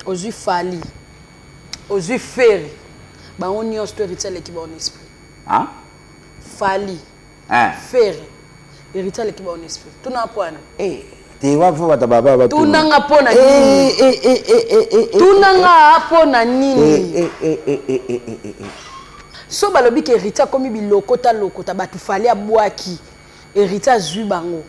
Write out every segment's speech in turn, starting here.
Ozwi Fally, ozwi Ferre, bango nyonso to Heritier aleki bango na esprit. Hein? Fally, hein? Ferre, Heritier aleki bango na esprit. Tuna mpo wana. Eh, te wa fo bata baba ba tuna nga mpo na nini? Eh eh eh eh eh eh. Tuna nga mpo na nini? Eh eh eh eh eh eh eh. So balobi ke Heritier akomi bilokota lokota bato Fally abwaki. Heritier azwi bango.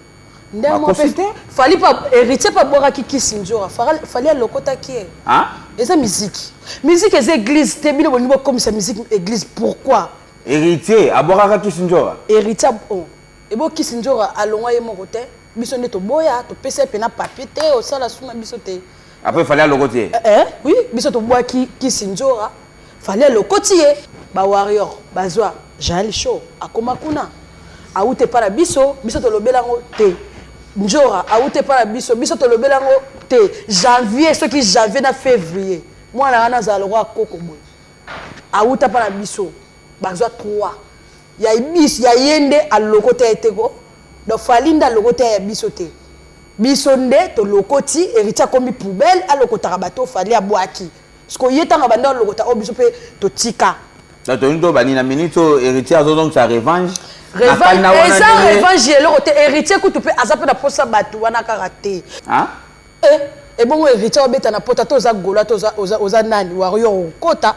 Ndenge moko pe Fally pa Heritier pa abwakaki kisi nzora. Fally alokotaki ye. Hein? Eza musique. Musique eza église te bino bolingi bokomisa musique église pourquoi? Héritier abwakaka kisi nzora. Héritier oh. Ebo kisi nzora alongwa ye moko te. Biso nde toboya topesa ye pena papier te osala suna biso te. Après Fally alokoti ye. Eh, eh oui, biso tobwaki kisi nzora. Fally alokoti ye. Ba warrior bazwa Jael show akoma kuna. Awute pa na biso, biso tolobela yango te. Njora awute pa na biso, biso tolobela yango te. Janvier soki janvier na février. Mwana wana azala lokola koko boye. Awuta pa na biso. Bazwa 3. Ya biso ya ye nde alokota ye te ko. Donc Fally nde alokota ya biso te. Biso nde tolokoti Héritier akomi poubelle alokotaka bato Fally abwaki. Siko ye tanga banda alokota oyo biso pe totika. Donc tolingi toloba nini na minute oyo Héritier azozongisa revanche? Revanche eza revanche eloko te. Héritier kutu pe aza pe na posa bato wana kaka te. Hein? Eh, ebongo Héritier obeta na pota to oza Gaulois to oza, oza, oza nani warrior okota.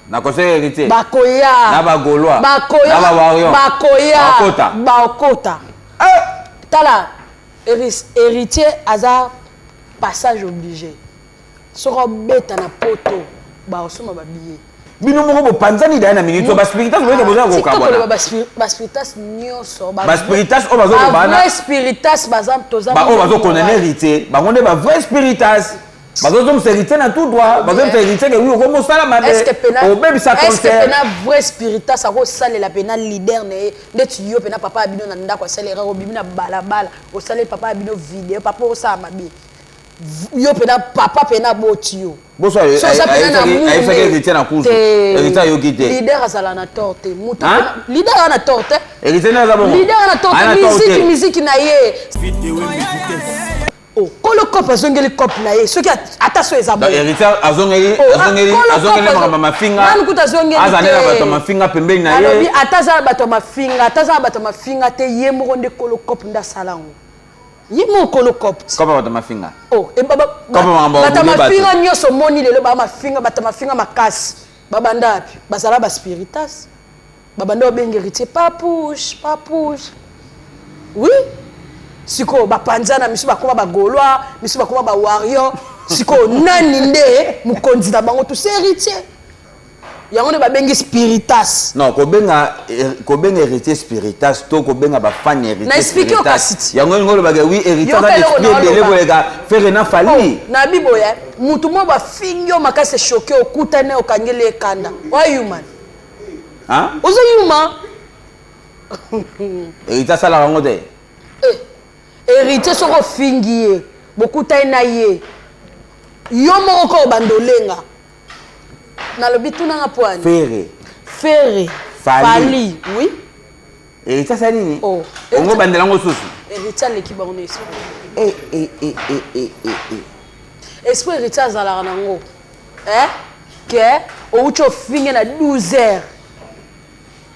Na conseil Héritier. Bakoya. Na ba Gaulois. Bakoya. Na ba warrior. Bakoya. Bakota. Bakota. Eh! Tala Héritier aza passage obligé. Soki obeta na poto bakosomba ba billet. Bino moko bopanzani daya na minute ba spiritas boyeke boza kokabwana. Ba spiritas nyonso ba spiritas oyo bazo loba na vrai spiritas baza toza ba oyo bazo condamner héritier bango nde ba vrai spiritas bazozongisa héritier na tout droit bazongisa héritier ke wi okomosala mabe obebisa concert. Est-ce que pena vrai spiritas akosalela pena leader na ye ndeti yo pena papa ya bino na ndako asali erreur obimi na balabala osaleli papa ya bino video papa osala mabe yo pena papa pena aboti yo boso ayebisaki héritier na kuzu héritier ayoki te leader azala na tort te mutu leader aza na tort te héritier nde aza bongo leader aza na tort te musique musique na ye oh kolo cop azongeli cop na ye soki ata so eza bongo héritier azongeli azongeli azongeli makambo mafinga nanu kutu azongeli te aza na bato mafinga pembeni na ye alobi ata aza na bato mafinga ata aza na bato mafinga te ye moko nde kolo cop nde asala yango ye moko kolo cop kopa bato mafinga oh e ba bato mafinga nyonso omoni lelo ba mafinga bato mafinga makasi babanda wapi bazala ba spiritas babanda obenga héritier papouche papouche oui sikoyo bapanzana misu bakoma ba gaulois misu bakoma ba warrior sikoyo nani nde mokonzi na bango tous héritier yango nde babengi spiritas non kobenga kobenga héritier spiritas to kobenga bafani héritier spiritas yango elingi olobaka oui héritier aza esprit ebele koleka Ferre na Fally oh, na biboye mutu moko bafingi yo makasi echoke okutani okangeli ye kanda oa human oza yuma héritier asalaka yango te eh, héritier soki ofingi ye bokutani na ye yo moko kaka obanda olenga nalobi tuna nga po ani Ferre Ferre Fally oui Héritier asali nini oh. Ongo bandela yango susu Héritier aleki bango na esprit eh, eh, eh, eh, eh, eh, eh. Esprit Héritier azalaka nango eh? ke outi ofinge na 12 heures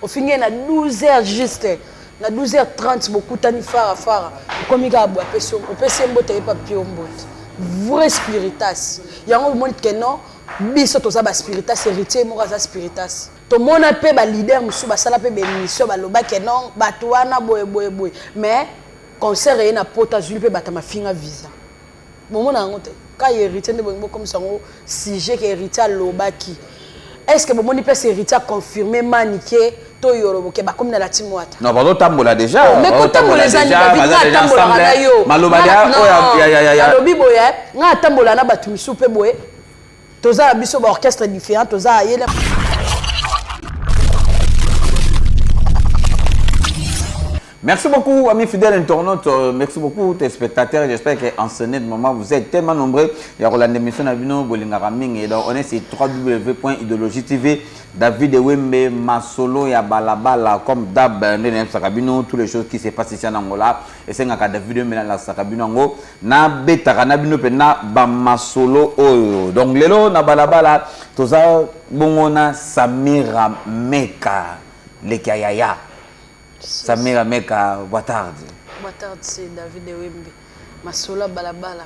ofinge na 12 heures juste na 12 heures 30 bokutani fara fara okomi kaka boye apesi opesi ye mbote ye papi yo mbote vrai spiritas yango omoni ke non biso toza ba spiritas héritier moko aza spiritas tomona mpe ba leader mosusu basala mpe baémission baloba ke non bato wana boye boye boye mais concert eye na poto azwili mpe bato mafinga visa bomona yango te ka héritier nde bolingi bokomisa yango sujet ke héritier alobaki est ce que bomoni place héritier aconfirme manike to yorobo ke bakomi na la team wata non bazotambola déjà oh, mais kotambola eza nini david nga atambolaka na yo maloba alobi boye nga atambola na bato misusu mpe boye toza na biso baorchestre différent toza ayele Merci beaucoup, amis fidèles internautes. Merci beaucoup, téléspectateurs. J'espère qu'en ce net moment, vous êtes tellement nombreux. Il y a l'émission na bino bolingaka mingi. Donc, on est sur www.idéologie TV. David Wembe, Masolo, ya Balabala, comme d'hab, bino, toutes les choses qui se passent ici en Angola. Et c'est un David Wembe, na sakabino yango. Na betaka na bino pe na ba masolo oyo. Donc, lelo na Balabala, toza bongo na Samira Meka, leki ya yaya. Samira Meka, boa tarde. Boa tarde, c'est David Wembe. Masolo Balabala.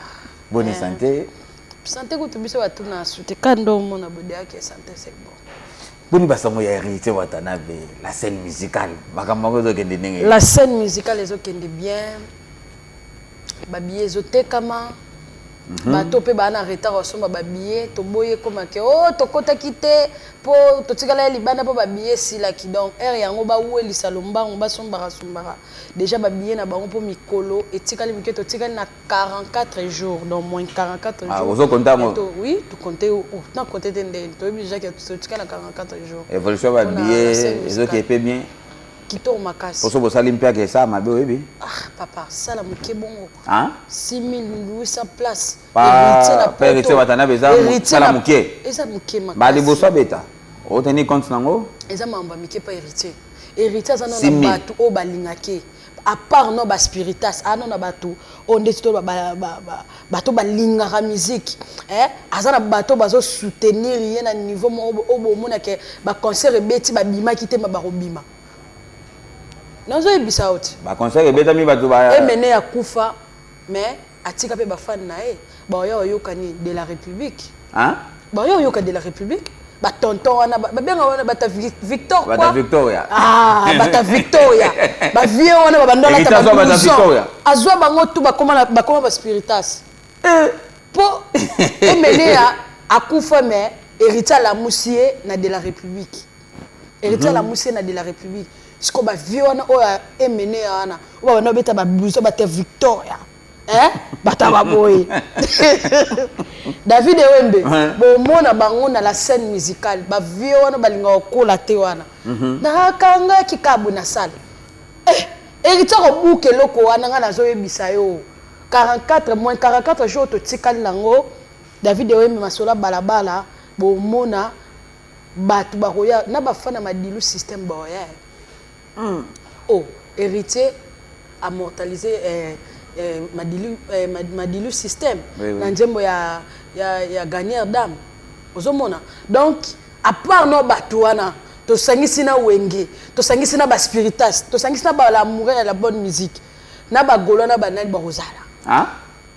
Bonne santé. Santé kutu biso batuna sute kando omona bode yake, santé c'est bon. Boni basango ya Héritier Watanabe, la scène musicale, makambo yango ezokende ndenge? La scène musicale ezokende bien, babillet ezotekama. Bato mpe baa na retard osomba babillet, toboyi ekomake o tokɔtaki te mpo totikala ye libanda mpo babillet esilaki. Donc heure yango bawelisa lombango, basombaka sombaka déjà babillet na bango mpo mikolo etikali mike. Totikali na 44 jours, donc moins 44 Ah, jours. ozokonta yango? Oui, tokonte, na konte te ndeni toyebi déjà ke totikali na 44 jours. Évolution Mpona la babillet scène musicale. ezoki epe bien. Kitoko makasi. Poso bosali mpe ake esala mabe, oyebi. Ah papa, sala moke bongo. Hein? 6800 place. Héritier na Pa Héritier Watanabe eza Héritier sala moke. Eza moke makasi. Baliboso abeta, oteni compte nango. Eza makambo ya mike mpa Héritier. Héritier aza nano 6000. na bato oyo balingaki à part no baspiritas, aa no na bato oyo ndeti to bato balingaka musique, eh? Aza na bato bazosoutenir ye na niveau moko oyo bomonake baconcert ebeti, babimaki te, ma bakobima. Nazoyebisa yo ti. Baconcert ebetami, bato ba Emene ya kufa, mais atika mpe bafani na ye baoya oyokani de la République. Hein? Baoya oyoka de la République, batonton wana babenga wana bata Victor. Bata Quoi? Victoria. Ah, bata Victoria, bavie wana babanda Héritier azwa bata Victoria. Azwa bango tu, bakoma baspiritas mpo Emene ya akufa, mais Héritier alamusi ye na de la République. Héritier alamusi ye na de la République. Sikoyo bavie wana oyo Emene ya wana oyo babanda babeta bablouson, bata Victoria, hein? Bato baboye David Ewembe. Bomona bango na la scène musicale, bavie wana balingaka kokola te wana. Nakangaki kabu na salle, eh, Héritier kobuka eloko wana. Ngai nazoyebisa yo, 44 moins 44 jours totikali nango. David Ewembe, masolo ya balabala, bomona bato bakoya na bafana Madilu Système baoya. Oh, Héritier amortalisé Madilu, Madilu Système na nzembo ya Gagnère Dame. Ozomona, donc à part no bato wana, tosangisi na Wenge, tosangisi na baspiritas, tosangisi na balamoureux ya la bonne musique, na bagaulois, na banani bakozala. Hein?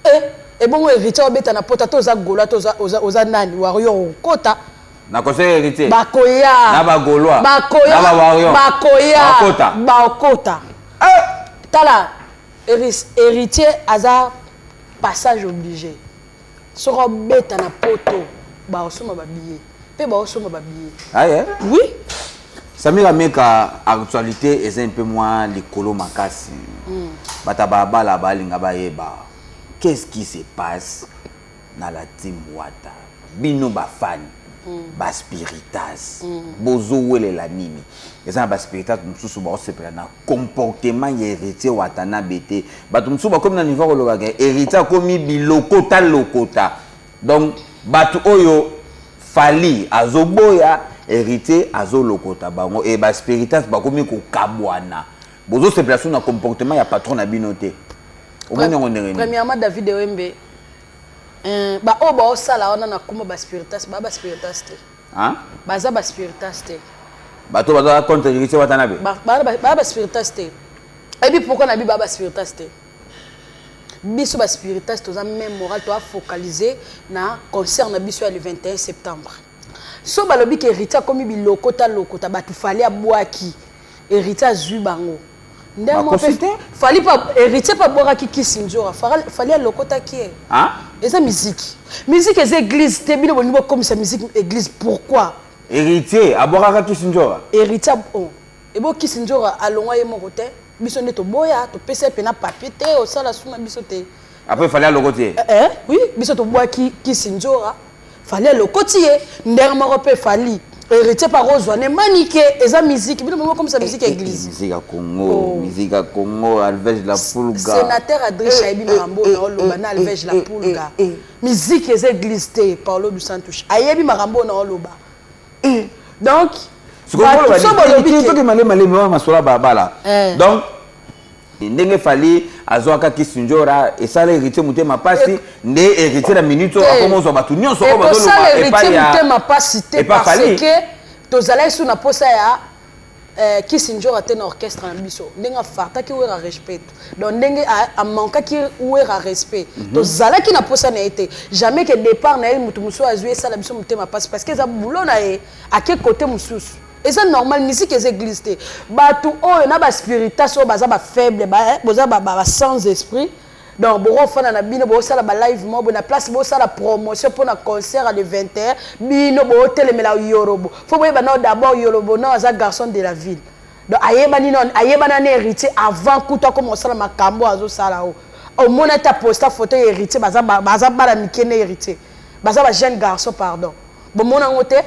Eh, ebongo Héritier obeta na pota to oza gaulois to oza nani, warrior, okota. Na conseil Héritier. Bakoya. Na bagaulois. Bakoya. Na bawarrior. Bakoya. Bakota. Bakota. Tala, Héritier aza passage obligé. Soki obeta na poto, baosomba babillet mpe baosomba babillet. Aye. Oui. Samira Meka, actualité eza un peu moins likolo makasi. Bato babala balinga bayeba qu'est-ce qui se passe na la team Wata. Bino bafani, baspiritas, bozowelela nini? Eza na baspiritas mosusu baosepela na comportement ya Héritier Watanabe te. Bato mosusu bakomi na niveau kolobaka Héritier akomi bilokota lokota. Donc bato oyo Fally azoboya, Héritier azolokota bango e baspiritas bakomi kokabwana. Bozosepela so na comportement ya patron na bino te. Omoni yango ndenge nini? Premièrement, David Ewembe, baoyo baosala wana na komba baspiritas, baa baspiritas te. Hein? Baza baspiritas te. Bato baza contre Héritier Watanabe. Baa baspiritas te. Ebi pourquoi nabi baa baspiritas te? Biso baspiritas toza même moral, toafocaliser na concert na biso ya le 21 septembre. So balobi ke Héritier akomi bilokota lokota, bato Fally abwaki, Héritier azwi bango. Ndenge moko Bakosi mpe te? Fally pa Héritier mpe abwakaki kisi nzora, Fally alokotaki ye. Hein? Eza musique, musique eza église te. Bino bolingi bokomisa musique église, pourquoi? Héritier abwakaka kisi nzora? Héritier, oh, ebo kisi nzora alongwa ye moko te. Biso nde toboya, topesa ye mpena papier te, osala suna biso te. Après Fally alokoti ye. Eh, eh, oui, biso tobwaki kisi nzora, Fally alokoti ye. Ndenge moko mpe Fally Héritier par ozwa ne Manike, eza musique, bino bongo comme ça, musique église. Musique ya Congo, musique ya Congo, Alvege la Pulga. Sénateur Adriche ayebi makambo oyo naoloba na Alvege la Pulga. Musique eza église te. Paulo du Santush ayebi makambo oyo naoloba. Donc soki malemi malemi wana masolo ya balabala, donc ndenge Fally azwaka Kisinjora, esala Héritier motema pasi. Nde Héritier na minute oyo akoma ozwa bato nyonso oyo bazoloba epai ya motema pasi te, parce que tozalaki su na posa ya Kisinjora te na orchestre na biso. Ndenge afartaki Wera respect, donc ndenge amankaki Wera respect, tozalaki na posa na ye te. Jamais que départ na ye, moto mosusu azwi, esala biso motema pasi, parce que eza boulot na ye, ake kote mosusu, eza normal. Musique eza église te. Bato oyo na baspiritas oyo baza bafaible, boza ba sans esprit. Donc bokofanda na bino, bosala balive moko boye na place bosala promotion mpona concert le 21. Bino bootelemela Yorobo. Fo boyeba nao d'abord, Yorobo nao aza garçon de la ville, donc ayebani nao, ayebana na Héritier avant kutu akoma kosala makambo azosala. O omona ete aposta photo ya Héritier, baza bana mike na Héritier, baza bajeune garçon, pardon, bomona yango te.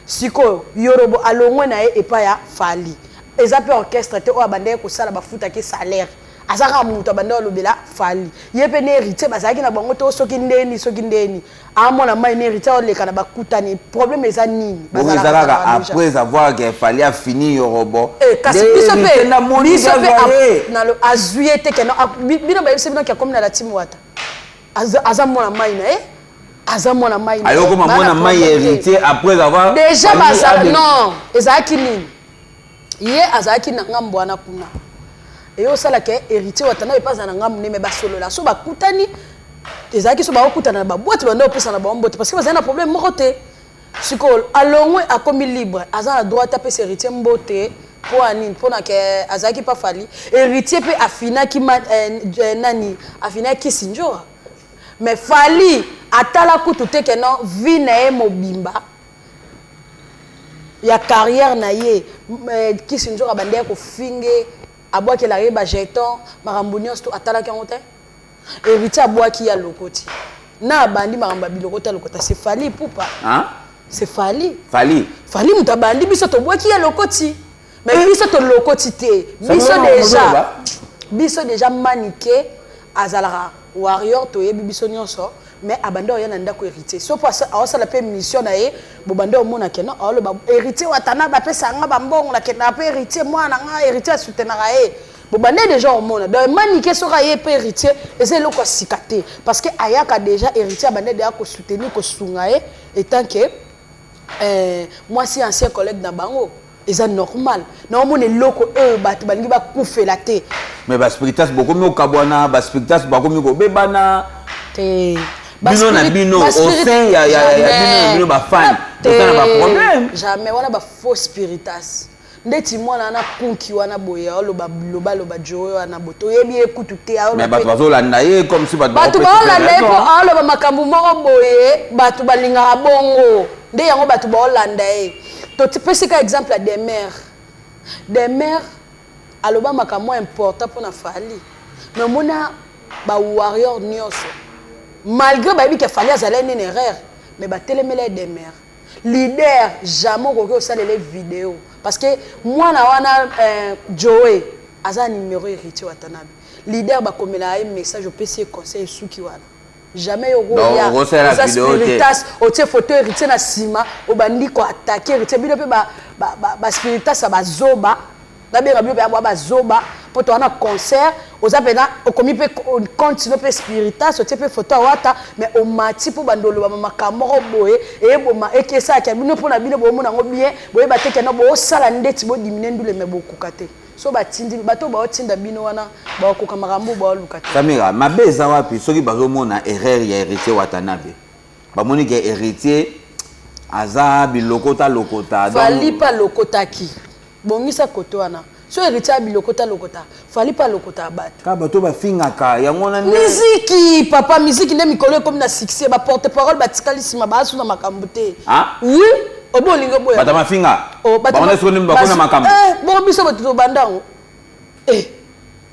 Sikoyo Yorobo alongwe na ye epai ya Fally, eza mpe orchestre te oyo abandaki kosala, bafutaki salaire. Aza kaka moto abandaki alobela Fally. Ye mpe na Héritier bazalaki na bango to soki ndeni, soki ndeni amona mai na Héritier oleka na bakutani, problème eza nini? Bongo eza kaka après avoir que Fally afini Yorobo. Kasi biso mpe, biso mpe azwi ye te. Keno bino bayebisi bino ke akomi na la team Wata, aza mwana mai na ye, aza mwana mai. Ayokoma mwana mai Héritier après avoir Déjà bazala non, ezalaki nini? Ye azalaki na ngambo wana kuna, eye osalaka Héritier Watana epe aza na ngambo nde me basolola. So bakutani, ezalaki so bakokutana na babwate, banda opesa na bango mbote, parce que bazali na problème moko te. Sikoyo alongwe, akomi libre, aza na droit apesa Héritier mbote. Mpo ya nini? Mpona ke azalaki mpa Fally. Héritier mpe afinaki nani, afinaki Kisinjora, mais Fally atala kutu te ke non, vie na ye mobimba ya carrière na ye, Kisinjora bandeki kofinge, abwakelaka ye bajeton, makambo nyonso to atalaki yango te. Héritier abwaki ye, alokoti na abandi makambo ya biloko te, alokota. C'est Fally Ipupa, c'est Fally. Fally. Fally moto abandi. Biso tobwaki ye, alokoti, mais biso tolokoti te. Biso déjà, biso déjà, Manike azalaka warrior, toyebi biso nyonso, mais abandi oya na ndako Héritier. So mpo aosala mpe mission na ye, bobandi omona keno aoloba Héritier Watana bapesa nga bambongo, nakendaka mpe Héritier, mwana nga Héritier asoutenaka ye. Bobande déjà omona. Donc Manike soki aye mpe Héritier, eza eloko ya sika te, parce que ayaka déjà, Héritier abande déjà kosoutenir, kosunga ye etant que mwasi ancien collègue na bango, eza normal. Naomona eloko oyo bato balingi bakufela te. Mais baspiritas bokomi okabwana, baspiritas bakomi kobebana. Te. Bino na bino, au sein ya bino na bino bafan, boza na baproblème. Jamais. Wana bafaux spiritas, ndeti mwana wana kunki wana boye, aoloba lobaloba joe wana boye, toyebi ye kutu te. Mais bato bazolanda ye comme si bato baolanda ye mpo aoloba makambo moko boye, bato balingaka bongo nde yango bato baolanda ye. Topesi ka exemple ya Demer. Demer aloba makambo important mpona Fally, mais omona bawarrior nyonso, malgré bayebi ke Fally azali nini erreur, mais batelemela ye. Demer leader, jamais okoki osalela video, parce que mwana wana Joe aza numéro Héritier Watanabe. Leader bakomela ye message, opesi ye conseil, esuki wana. Jamais okoya spiritas otie photo Héritier na nsima, obandi koattaquer Héritier. Bino mpe baspiritas ya bazoba, nabenga bino mpe ya bazoba, mpo toza na concert, oza mpena okomi mpe continue mpe spiritas, otie mpe photo awata, mais omati mpo bando oloba makambo moko boye, eyeboma ekesalaka bino mpo na bino boomona yango bien. Boyeba te kena boosala ndeti bodimine ndule, me bokoka te. So batindi bato baotinda bino wana, bakoka makambo baoluka te. Samira, mabe eza wapi soki bazomona erreur ya Héritier Watanabe, bamoni ke Héritier aza bilokota lokota? Fally mpe alokotaki, bongisa kote wana. So Héritier abilokota lokota, Fally mpe alokota bato. Kaka bato bafingaka yango wana. Miziki papa, miziki nde mikolo ekomi na succès. Baporte parole batikali nsima, baasu na makambo te. Oui, obo olingi oboya. Bato mafinga bango soki bakona makambo. Bongo biso bato tobanda yango.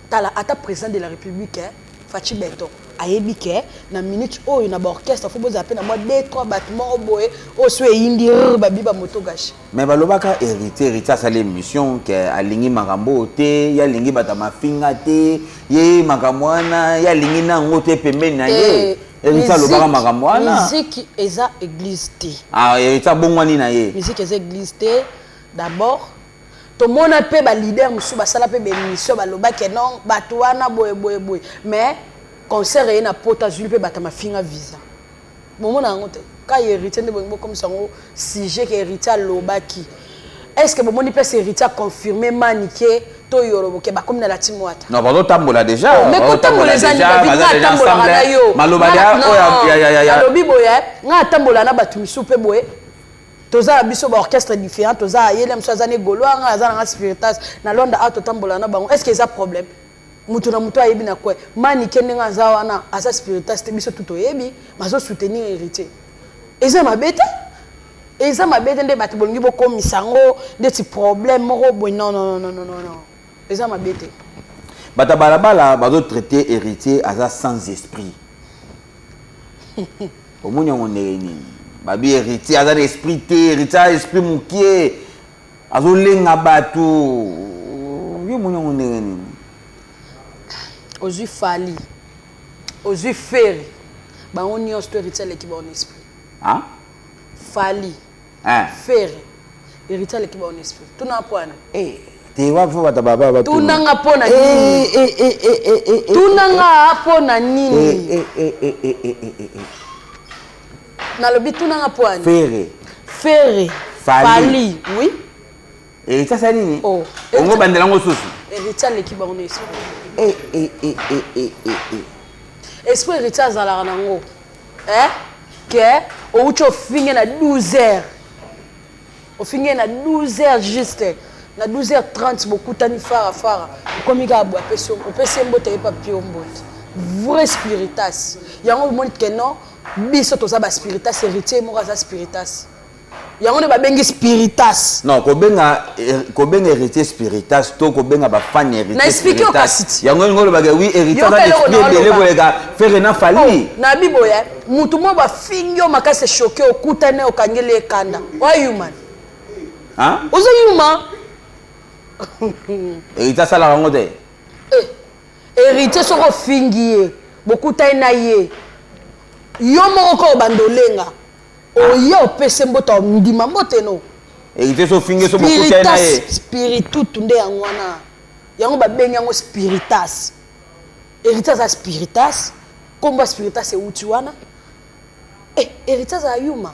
Tala ata président de la République, Fatshi Béton. Ayebi ke na minute oyo na baorchestre fo bozala mpe na mwa 2 3 bato moko boye oyo so eyindi rr babi bamoto gashi. Mais balobaka Héritier asali émission ke alingi makambo oyo te, ye alingi bato ya mafinga te, ye makambo wana ye alingi nango te pembeni na ye. Héritier alobaka makambo wana. Musique eza église te. Ah, Héritier abongwani na ye. Musique eza église te. D'abord tomona mpe baleader mosusu basala mpe baémission, balobaki non, bato wana boye boye boye, mais concert eye na poto, azwili mpe bato ya mafinga visa. Bomona yango te ka Héritier nde bolingi bokomisa yango sujet ke Héritier alobaki. Est ce que bomoni place Héritier aconfirme Manike to Yorobo ke bakomi na la team Wata? Non, bazotambola déjà. Mais kotambola eza nini? David, nga atambolaka na yo. Maloba oyo. Alobi boye, nga atambola na bato misusu mpe boye, toza na biso baorchestre différent, toza ayele mosu aza ne Gaulois, nga aza nanga Spiritas na Londres. Awa totambola na bango, est ce que eza problème? Moto na moto ayebi na kwe. Manike ndenge aza wana, aza Spiritas te, biso tu toyebi, bazosoutenir Héritier. Eza mabe te, eza mabe te. Nde bato bolingi bokomisa yango ndeti problème moko boye. Non, non, non, non, non, non, eza mabe te. Bato ya balabala bazotraite Héritier aza sans esprit. Omoni yango ndenge nini? Babi Héritier aza na esprit te, Héritier aza esprit mokie, azolenga bato. Yo omoni yango ndenge nini? Ozwi Fally, ozwi Ferre, bango nyonso to Héritier aleki bango na esprit. Ah? Fally, Ferre, Héritier aleki bango na esprit. Tuna mpo wana. Eh, te, wa fo bato baba. Tunanga mpo na nini? Tunanga mpo na nini? Nalobi tunanga mpo ani. Ferre. Ferre. Fally. Oui. Héritier asali nini? Oh. Ongo bandela yango susu. Héritier aleki bango na esprit. Esprit Héritier azalaka nango ke outi ofinge na 12 heures, ofinge na 12 heures juste, na 12 heures 30 bokutani fara fara, okomi kaka boye, apesi, opesi ye mbote, ye papi yo mbote. Vrai spiritas yango. Omoni ke non, biso toza baspiritas. Héritier moko aza spiritas, yango nde babengi spiritas. Non, kobenga Héritier spiritas to kobenga bafani Héritier Na explique yo kasi ti. Yango elingi olobaka oui, Héritier aza esprit ebele koleka Ferre na Fally. Na biboye mutu mo bafingi yo makasi, echoke, okutani, okangeli ekanda, oa human, oza yuma. Héritier asalaka yango te. Héritier soki ofingi ye, bokutani na ye, yo moko ka obanda olenga, oye opesi mbote, ondima mbote no. Héritier so ofingi, so bokutani na ye. Spiritutu nde yango wana, yango babengi yango spiritas. Héritier aza spiritas, nkombo ya spiritas euti wana. Héritier azala yuma.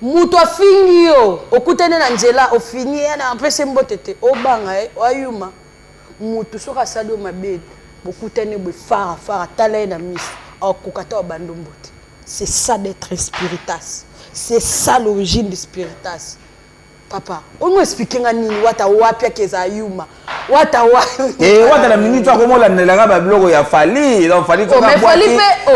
Moto afingi yo, okutani na nzela, ofingi ye na apesi mbote te, obanga ye, oyuma. Moto soki asali yo mabe, bokutani boye fara fara, tala ye na miso, akoka ta obanda mbote. C'est ça d'être spiritas, c'est ça l'origine du spiritas. Papa, omo explique nga nini? Wata wapi ake eza yuma? Wata wapi? Eh, wata na minute akomolandelaka babiloko ya Fally. Donc Fally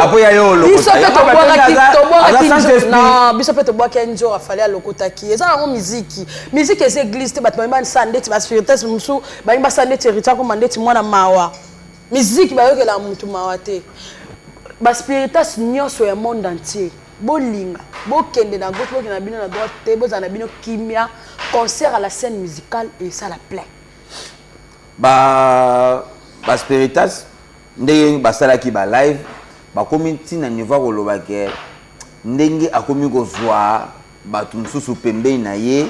apo ya yo. Biso mpe tobwakaki, non, biso mpe tobwaki nzora. Fally alokotaki, eza yango miziki. Miziki eza église te. Bato balingi basala ndeti baspiritas mosusu, balingi basala ndeti Héritier akoma ndeti mwana mawa. Miziki bayokelaka motu mawa te. Baspiritas nyonso ya monde entier, bolinga bokende na gauche, bokende na bino na droite te, bozala na bino kimia. Concert à la scène musicale esala plein. Baspiritas ndenge basalaki balive, bakomi ntina niveau ya koloba ke ndenge akomi kozwa bato mosusu pembeni na ye,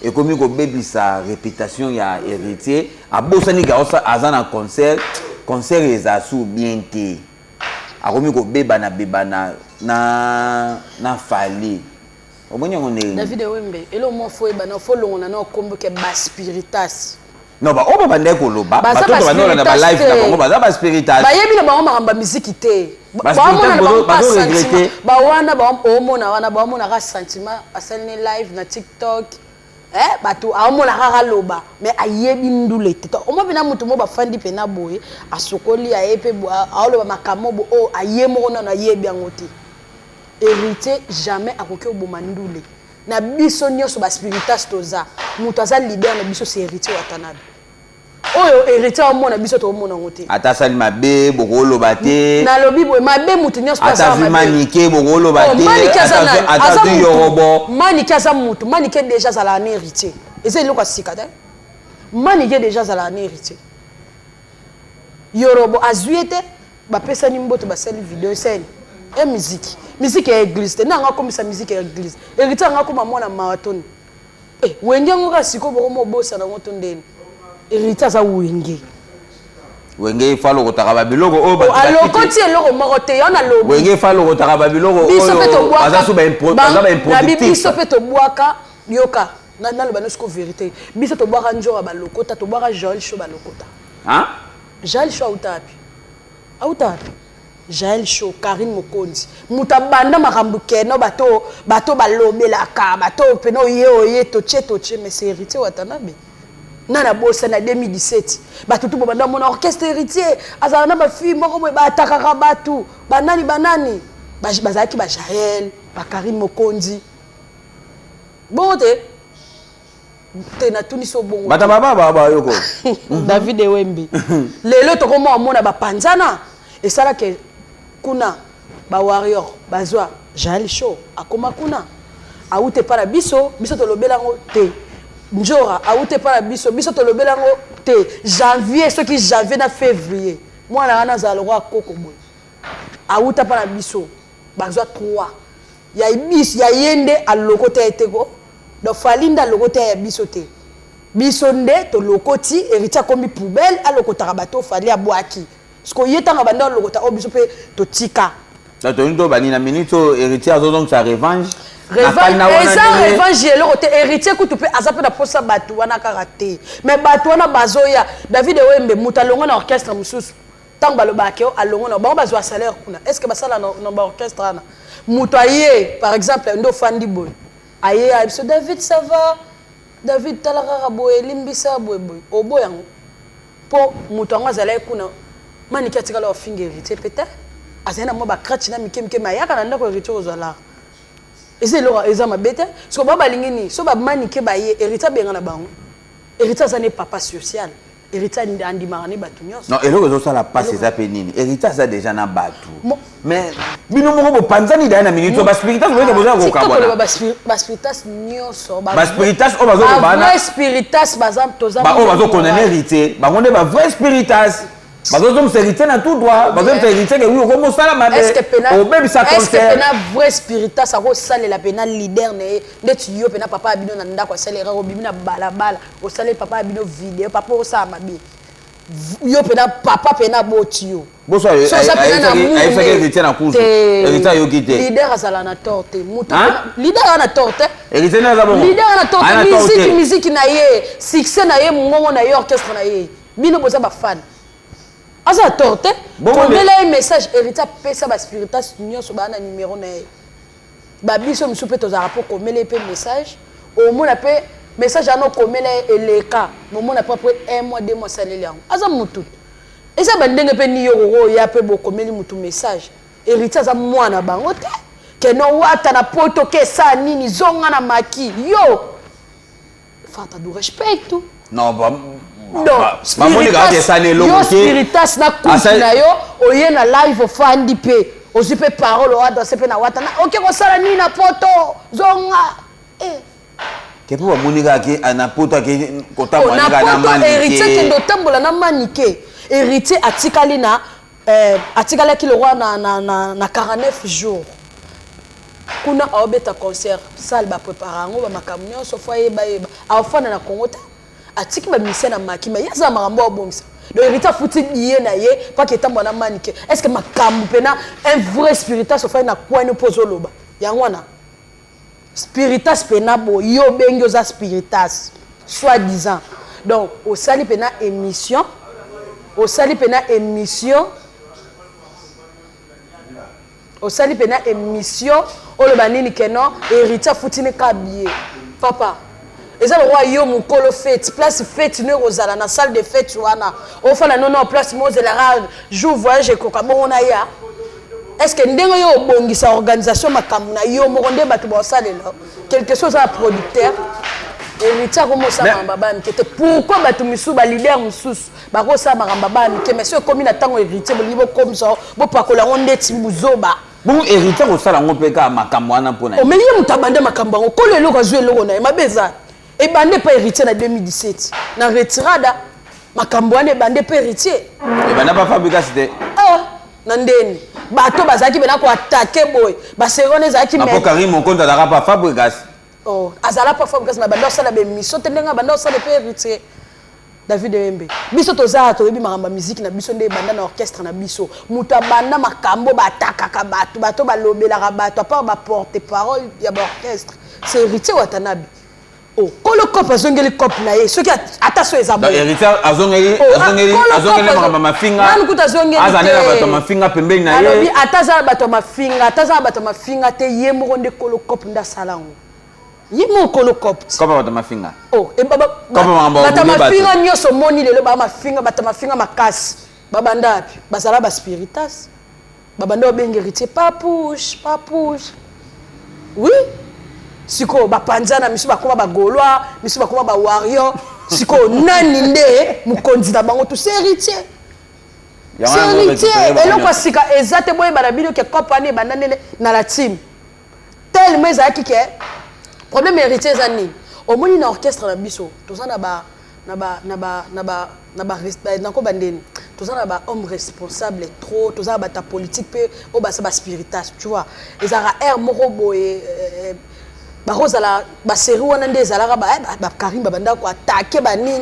ekomi kobebisa réputation ya Héritier. Abosani ke aza na concert, concert eza su bien te, akomi kobebana bebana na Fally. Omoni yango ndenge? David Ewembe, elo mo fo oyebana, fo longola na okombo ke baspiritas. Non, baoyo babandaki koloba, bato bandolanda balive na bango, baza baspiritas. Bayebi na bango makambo ya miziki te. Baomona na bango pa sentiment bawana, omona wana baomonaka sentiment. Asali ne live na TikTok, bato aomona kaka aloba, mais ayebi ndule te. Omo mpena motu mo bafandi mpena boye, asokoli, aye mpe aoloba makambo bo oyo aye moko nano ayebi yango te. Héritier jamais akoki oboma ndule na biso nyonso. Baspiritas toza, moto aza leader na biso c'est Héritier Watanabe. Oyo héritier omona, biso toomona yango te. Ata asali mabe, bokoloba te. Nalobi boye, mabe mutu nyonso. Ata azwi Manike, bokoloba te. Ata azwi Yorobo. Manike aza mutu. Manike déjà azalaka na héritier, eza eloko ya sika te. Manike déjà azalaka na héritier. Yorobo azwi ye te, bapesani mboto, basali video esali e musique. Musique ya église te. Nanga akomisa musique ya église. Héritier anga akoma mwana maratoni. Eh, Wenge yango kaka sikoyo bokoma obosana yango to ndeni? Héritier aza Wenge. Wenge ifa alokotaka babiloko oyo. Alokoti eloko moko te, yo nalobi. Wenge ifa alokotaka babiloko oyo baza so baimproductif. Biso mpe tobwaka, yoka, naloba no siko vérité. Biso tobwaka nzoka, balokota, tobwaka Joel Show, balokota. Jael Show auta wapi? Auta wapi Jael Show? Karine Mokonzi, moto abanda makambo keno bato, bato balobelaka bato pene oye oye totie totie, mais c'est Héritier Watanabe. Nana bosa na 2017, bato tu bobanda mona orchestre Héritier azala na bafille moko boye baatakaka bato banani banani, bazalaki bajael, bakarine Mokonzi. Bongo te te, natuni so bongo. Bato baba bayoko. David Ewembi, lelo tokoma omona bapanzana esalaka kuna. Bawarrior bazwa Jael Show, akoma kuna, awute epa na biso, biso tolobela yango te. Njora awute epa na biso, biso tolobela yango te. Janvier, soki janvier na février, mwana wana azala lokwa koko boye, awuta mpa na biso, bazwa 3 ya biso, ya ye nde alokota ye te ko. Donc Fally nde alokota ya biso te, biso nde tolokoti. Héritier akomi poubelle, alokotaka bato Fally abwaki. Parce ye ntango banda alokota oyo, biso mpe totika. Tolingi to bani na minute oyo, Héritier azozongisa revanche. Eza revanche eloko te. Héritier kutu mpe aza mpe na posa bato wana kaka te, mais bato wana bazoya. David Ewembe, moto alongwa na orchestre mosusu, ntango balobaka ke alongwa na bango, bazwa salaire kuna. Est ce que basala na baorchestre wana? Moto aye, par exemple, nde ofandi boye, aye aye biso: "David, ça va? David, tala kaka boye, elimbisa boye boye." Oboya yango mpo moto yango azalaki kuna. Maniki atikala ofinga Héritier mpe te. Azali na mwa bacratch na mike mike, me ayaka na ndako Héritier kozwa. Eza eloko eza mabe te. Siko bao balingi nini? So bamanike baye, Héritier abenga na bango. Héritier aza ne papa social. Héritier andimaka ne bato nyonso. Non, eloko ezosala mpasi eza mpe nini? Héritier aza déjà na bato, mais bino moko bopanzani daya na minute. Baspiritas boyeke boza kokabwana. Baspiritas nyonso. Baspiritas oyo bazoloba. Spiritas baza toza. Oyo bazokondamner Héritier, bango nde bavrai spiritas. Bazozongisa Héritier na tout droit, bazongisa Héritier ke wi, okomosala mabe, obebisa concert. Pena vrai spiritas akosalela pena leader na ye ndeti yo pena papa ya bino na ndako asali erreur, obimi na balabala, osaleli papa ya bino video: "Papa, osala mabe." Yo pena papa pena boti yo. Ayebisaki Héritier na kuzu, Héritier ayoki te. Leader azala na tort te. Mutu leader aza na tort te. Héritier nde aza bongo. Leader aza na tort te. Musique, musique na ye, succès na ye, mongongo na ye, orchestre na ye, bino boza bafan. Aza na tort te. Komela ye message. Héritier apesa baspiritas nyonso baa na numero na ye. Babiso mosusu mpe tozalaka mpo komela ye mpe message. Omona mpe message wana okomela ye, eleka, momona mpe après un mois, 2 mois, asaleli yango. Aza motu, eza bandenge mpe ni yo koko oya mpe bokomeli motu message. Héritier aza mwana bango te. Keno wata na poto ke esa nini, zonga na maki yo, falta do respeito. Non, bamoni kaka esani eloko te. Spiritas na kutu na yo, oye na live, ofandi mpe ozwi mpe parole, oadresse mpe na wata oke kosala nini na poto, zonga. Ke mpo bamoni kaka ke na poto ake kotambola. Na poto, Héritier kende otambola na Manike. Héritier atikali na atikalaki le roi na 49 jours kuna, aobeta concert, salle baprépare yango, bamakambo nyonso fo ayeba yeba. Aofanda na Congo te, atiki bamisien na maki, ma ye aza makambo aobongisa. Donc Héritier afuti billet na ye mpaki etambola na Manike. Est ce que makambo mpena un vrai spiritas ofai na kwani mpo ozoloba yango wana? Spiritas mpena boye, yo obengi oza spiritas soit disant. Donc osali mpena émission, osali mpena émission, osali mpena émission, oloba nini? Keno Héritier afutini ka billet. Papa, eza lokwa yo mokolo fête, place fête no ekozala na salle de fête wana, ofanda nono place mo, ozelaka jour voyage ekoka bongo na ya. Est ce que ndenge yo obongisa organisation makambo na yo moko nde bato baosalela quelque chose? Aza producteur. Héritier akomosala makambo ya bana mike te. Pourquoi bato misusu, baleader mosusu, bakosala makambo ya bana mike, mais so ekomi na ntango Héritier, bolingi bokomisa, bopakola yango ndeti buzoba? Bongo Héritier kosala yango mpe kaka makambo wana mpona Mais ye moto abande makambo yango. Kolo eloko azwi eloko na ye, mabe eza ebande mpe Héritier na 2017 na retirada. Makambo wana ebande mpe Héritier. Ebanda pa Fabregas te. Ah, na ndeni bato bazalaki mpena koattaquer boye, basérie wana ezalaki. Mpo Karine Mokonzi azalaka pa Fabregas. Oh, azala pa Fabregas, mais banda osala baémission te ndenge banda osala mpe Héritier. David Yembe, biso toza, toyebi makambo ya musique na biso nde ebanda na orchestre na biso. Moto abanda makambo batakaka bato, bato balobelaka bato, à part baporte parole ya baorchestre, c'est Héritier Watanabe. Oh, kolo cope azongeli cope na ye, soki ata so eza. Héritier azongeli, azongeli makambo mafinga. Nanu kuta azongeli. Azali na bato mafinga pembeni na ye. Alobi ata aza na bato ya mafinga, ata aza na bato ya mafinga te, ye moko nde kolo cope, nde asala yango ye moko kolo cope. Cope bato mafinga. Oh, bato mafinga nyonso omoni lelo, baa mafinga, bato mafinga makasi babanda wapi? Bazala baspiritas, babanda babenga Héritier papouche, papouche. Oui, sikoyo bapanzana, misu bakoma bagaulois, misu bakoma bawarrior. Sikoyo nani nde mokonzi na bango? Tous Héritier, c'est Héritier. Eloko ya sika eza te. Boyeba na bino ke cope wana ebanda ndene na la team, tellement ezalaki ke problème Héritier eza nini? Omoni, na orchestre na biso toza na ba na ba na ba na ba na ba nako bandeni, toza na ba homme responsable trop, toza na bato ya politique mpe oyo baza baspiritas, tu vois. Ezalaka aire moko boye, bakozala basérie wana nde ezalaka bakarim, babanda koattaquer banini,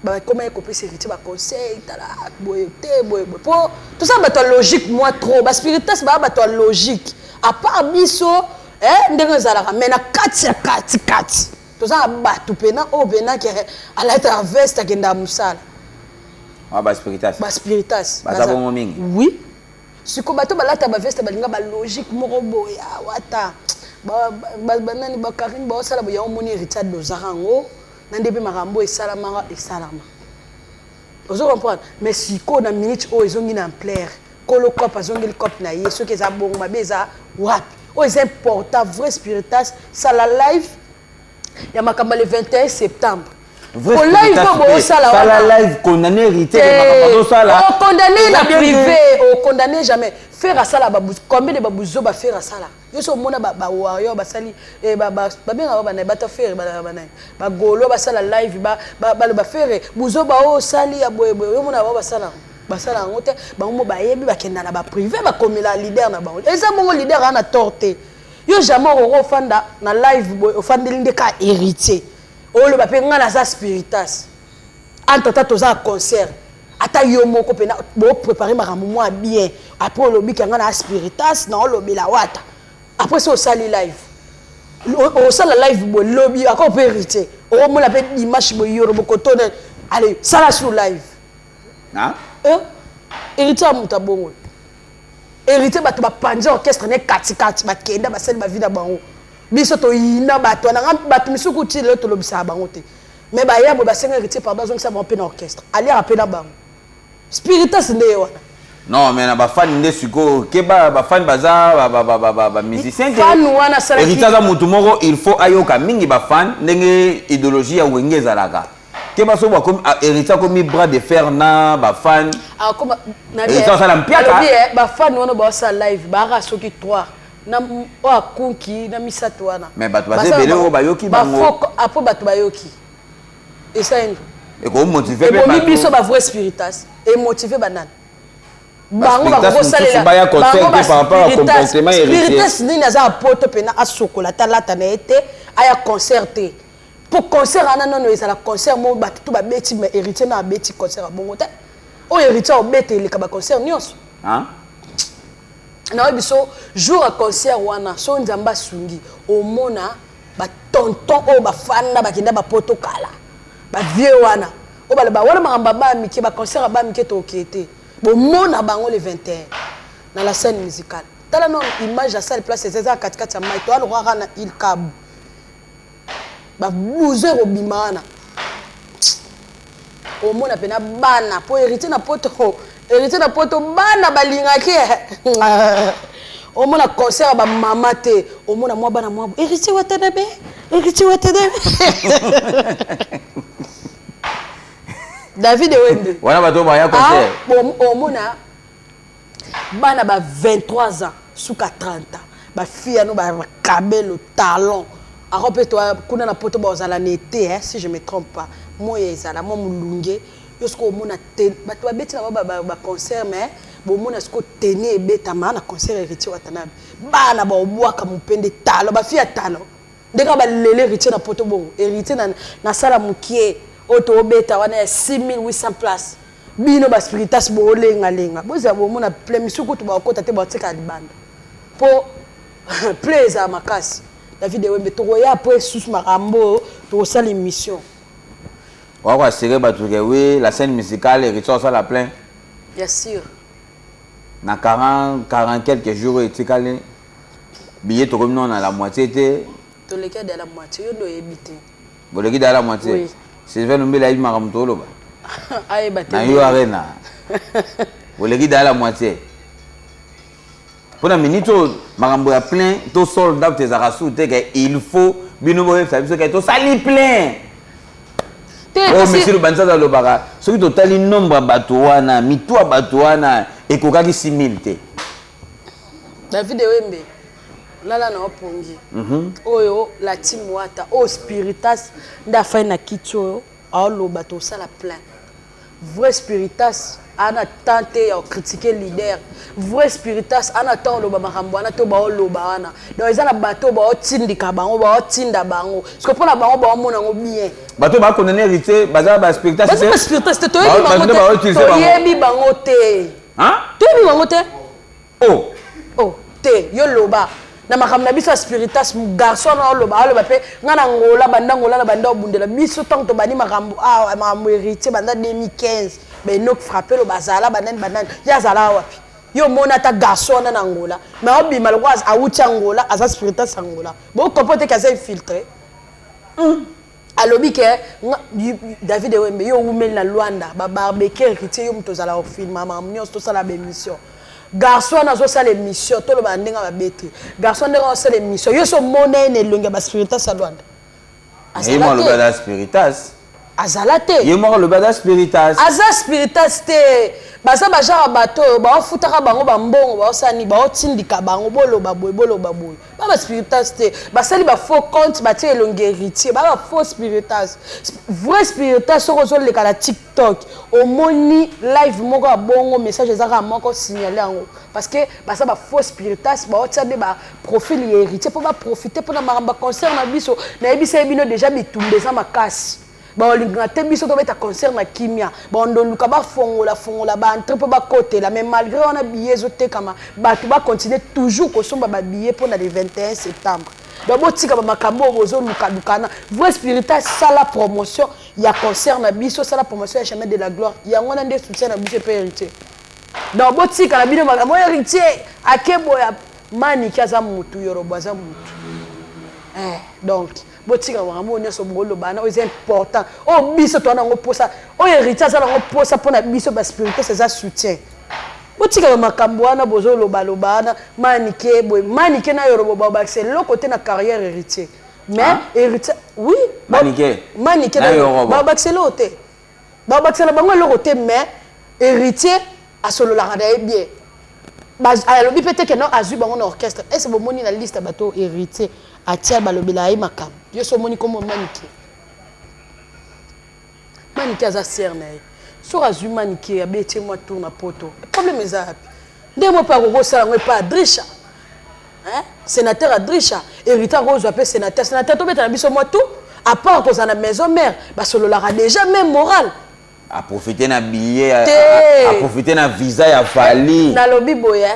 bakoma ye kopesa Héritier baconseil: tala boye te, boye boye, mpo toza bato ya logique. Moi trop baspiritas baya bato ya logique, à part biso ndenge ezalaka. Mais na kati ya kati kati toza na bato mpena oyo mpena ke alataka veste, akendaka mosala. Baspiritas. Baspiritas. Baza bongo mingi. Oui, sikoyo bato balata baveste, balinga balogique moko boye. Awata banani, bakarine baosala boye, yango omoni Héritier adosaka yango na nde mpe makambo esalamaka, esalama, ozo comprendre. Mais sikoyo na minute oyo ezongi na ampleur, kolo cope azongeli cope na ye. Soki eza bongo, mabe eza wapi? Oyo eza important, vrai spiritas sala live ya makambo le 21 septembre. Live oyo bosala. Wana live, condamné Héritier, makambo azosala. Okondamné na privé, okondamné jamais. Ferre asala combien de babuzo? Baferre asala yo so omona bawarrior basali, babengaka banaye bato Ferre, banaye bagolo basala live, baloba Ferre buzoba oyo osali ya boyeboye. Yo mona bango basala, basala yango te. Bango mo bayebi, bakenda na baprivé, bakomela leader na bango. Eza bongo, leader aa na tort te. Yo jamais okoko ofanda na live boye, ofandeli nde ka Héritier, oloba mpe ngai naza spiritas. Entre ata toza na concert, ata yo moko mpena boprépare makambo mwa bien, après olobiki yanga na spiritas na olobela wata. Après so osali live, osala live boye, lobi ako mpe Héritier okomona mpe dimanche boye yoro bokotone, allez, sala sur live. Héritier ya moto abongo, Héritier bato bapanzi orchestre ne katikati, bakenda basali bavi na bango. Biso toyina bato wana, bato misuku ti lelo tolobisaka bango te. Mais baya boye, basenga Héritier pardon, azongisa bango mpe na orchestre, aliaka mpe na bango. Spiritas nde ye wana. Non, mais na bafani nde sikoyo keba, bafani baza bamusicien te. Fan wana asalaki. Héritier aza motu moko, il faut ayoka mingi bafan ndenge idéologie ya Wenge ezalaka. Keba so bakomi, Héritier akomi bras de fer na bafan. Héritier asala mpiaka. Bafani wana baosala live, baaka soki 3 na oyo akunki na misato wana. Mais bato baza ebele oyo bayoki bango. Apo bato bayoki esali. Ekomotive. Ebomi biso bavrai spiritas, emotive banani? Bango bakokosalela spiritas nini? Aza na poto mpena, asokola ata lata na ye te, aya concert te. Mpo concert wana nano ezala concert moko bato to babeti, mais Héritier na abeti concert ya bongo te. Oyo Héritier obeta eleka baconcert nyonso. Nayebi biso jour ya concert wana, so Nzambe asungi, omona batonton oyo bafanda, bakenda bapoto kala, bavieux wana oyo baloba wana makambo ya baya mike, baconcert ya baya mike tokee te. Bomona bango le 21 na la scène musicale. Tala nano image ya salle, place eza, eza katikati ya mai, toya lokola kaka na ile Kabu, babouze ekobima wana. Omona mpena bana mpo Héritier na poto, Héritier na poto, bana balingaki omona concert ya bamama te. Omona mwa bana mwa Héritier Watanabe, Héritier Watanabe, David Ewembe. Wana bato baya concert. Ah, omona bana ba 23 ans suka 30 ans, bafille ano bakabelo talon ako mpe to kuna na poto bazala na été, hein, si je me trompe pas, moya ezala mwa molunge. Yo sikoyo omona te bato babeti na bango baconcert, mais bomona sikoyo tene ebetama na concert Héritier Watanabe, bana baobwaka mopende talo, bafille ya talo ndenge balele Héritier na poto. Bongo Héritier na sala mokie oyo toobeta wana ya 6800 place, bino baspiritas boolengalenga, bozala bomona plein misu kutu bakota te, batika libanda mpo plein ezala makasi. David Ewembe, tokoya apres susu makambo oyo, tokosala émission. Wako assurer bato ke oui, la scène musicale, Héritier osala plein. Bien sûr. Na 40 40 quelques jours oyo etikali, billet tokomi nano na la moitié te. Toleki de la moitié, yo nde oyebi te. Boleki da la moitié? Oui. Sylvain Lumbele ayebi makambo toloba. Ayeba te. Na yo arena boleki da la moitié. Mpona minute oyo, makambo ya plein to sold out ezalaka su te, ke il faut bino boyebisa biso ke tosali plein. Te. Oyo monsieur Lubanza alobaka, soki totali nombre ya bato wana, mitu ya bato wana ekokaki 6000 te. David Ewembe, lala na opongi oyo la team Wata oyo spiritas nde afai na kiti oyo aoloba tosala plein. Vrai spiritas ana temps te ya kocritiquer leader. Vrai spiritas ana temps oloba makambo wana to baoloba wana. Donc eza na bato oyo baotindika bango, baotinda bango, parce que mpona bango baomona yango bien. Bato bakondane Héritier baza baspiritas? Baza baspiritas te, toyebi bango te, toyebi bango te, toyebi bango te. Oh. Oh te, yo loba na makambo na biso ya spiritas. Garçon wana oloba, aloba mpe ngai na Ngola, banda Ngola na banda obundela biso. Ntango tobandi makambo awa, makambo Héritier banda 2015, baenok frappelo bazala banani banani, ye azala wapi? Yo omona ata garçon wana na Ngola? Mais obima lokola awuti Angola, aza spiritas Angola. Bokompo te ke aza infiltré. Alobi ke David Ewembe, yo owumeli na Lwanda, babarbecue Héritier, yo moto ozala ofilma makambo nyonso, tosala baémission. Garçon wana azosala émission, toloba ndenge mabe te, garçon ndenge azosala émission, yo so omona ye na elongi ya baspiritas ya Lwanda? Ye moko alobi aza spiritas. Azala te. Ye moko alobi aza spiritas. Aza spiritas te. Baza bagenre ya bato oyo baofutaka bango bambongo, baosala nini, baotindika bango boloba boye, boloba boye. Ba baspiritas te, basali bafaux compte, batie elongi Héritier, ba bafaux spiritas. Vrai spiritas, soki ozoleka na TikTok, omoni live moko ya bongo, message eza kaka moko, signale yango, parce que baza bafaux spiritas, baotia nde baprofil ya Héritier mpo baprofite mpona makambo ya concert na biso. Nayebisa ye bino déjà, bitumba eza makasi. Baolingaka te biso tobeta concert na kimia, bandoluka bafongola fongola baentrée mpo bakotela. Mais malgré wana, billet ezotekama, bato bacontinue toujours kosomba babillet mpona le 21 septembre. Donc botika bamakambo oyo bozolukalukana. Vrai spiritas, sala promotion ya concert na biso, sala promotion ya Chemin de la Gloire, yango wana nde soutien na biso epe Héritier. Donc botika na bino makambo Héritier akeboya Maniki aza mutu, Yorobo aza mutu. Donc botika makambo oyo nyonso boloba wana. Oyo eza important, oyo biso toza nango mposa, oyo Héritier aza nango mposa mpona biso baspiritas, eza soutien. Botika makambo wana bozolobaloba wana. Manike boye, Manike na Yorobo babakisa eloko te na carrière Héritier. Mais Héritier, oui. Manike. Manike na Yorobo. Babakisa eloko te, babakisa na bango eloko te. Mais Héritier asololaka na ye bien. Alobi mpe te ke non, azwi bango na orchestre. Ese bomoni na liste ya bato Héritier atia, balobela ye makambo? Yo so omoni kombo Manike? Manike aza sere na ye. Soki azwi Manike, abetie mwa tour na poto, problème eza yapi? Nde mo mpe akokosala yango epa Adrisha, sénateur Adrisha. Héritier akozwa mpe sénateur, sénateur tobeta na biso mwa tout. À part kozala na maison mère, basololaka déjà même moral. Aprofite na billet. Te. Aprofite na visa ya Fally. Nalobi boye.